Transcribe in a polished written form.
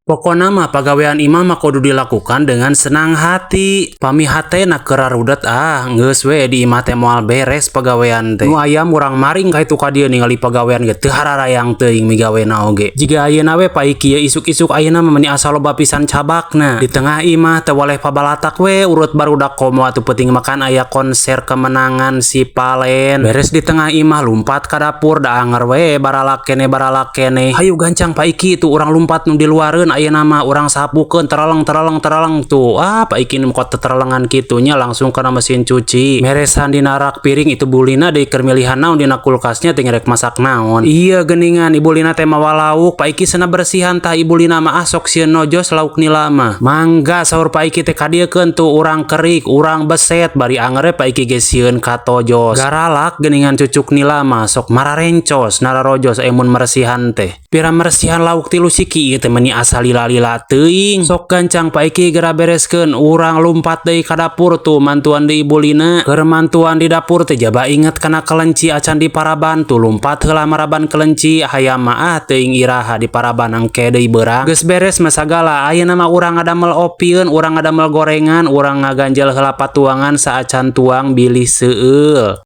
Pokona mah pagawean imah mah kudu dilakukan dengan senang hati. Pami hatena keur rarudet, ah, geus we di imah teh moal beres pagawean teh. Nu aya murang maring ka itu ka dieu, ningali pagawean ge teu hararayang teuing migawena oge. Jiga ayeuna we Pak Iki ye, isuk-isuk ayeuna mah meni asa loba pisan cabakna. Di tengah imah teh waleh pabalatak we urut barudak, komo atuh peuting makan aya konser kemenangan si Palen. Beres di tengah imah, lumpat ka dapur, da anger we baralak keneh, baralak keneh. Hayu gancang, Pak Iki, tuh urang lumpat nu di luareun, ayeuna mah urang sapukeun tereleng tereleng tereleng tuh. Ah, Pak Iki nu kok teterelengan kitunya, langsung kana mesin cuci. Meresan dina rak piring itu, Bu Lina deui keur milihan naon dina kulkasnya teh, rek masak naon. Iya geuningan Ibu Lina teh mawa lauk, Pak Iki sana bersihan. Tah, Ibu Lina mah, ah, sok sieun nojos lauk nila mah. Mangga, saur Pak Iki teh, kadieukeun tuh urang kerik, urang beset, bari angere Pak Iki ge sieun katojos. Garalak geuningan cucuk nila mah, sok mararencos nararojos emun meresihan teh. Pira meresihan lauk tilu siki ieu teh meni asa lila-lila teuing. Sok gancang, Pak Iki, geura bereskeun, urang lumpat deui ka dapur tuh, mantuan deui Ibu Lina. Keur mantuan di dapur teh, jaba inget kana kelenci acan di paraban tuh, lumpat heula maraban kelenci. Hayam mah, ah, teuing iraha di paraban, engke deui beurang. Geus beres mah sagala, ayeuna mah urang ngadamel opieun, urang ngadamel gorengan, urang ngaganjel heula patuangan saacan tuang bilih seueul.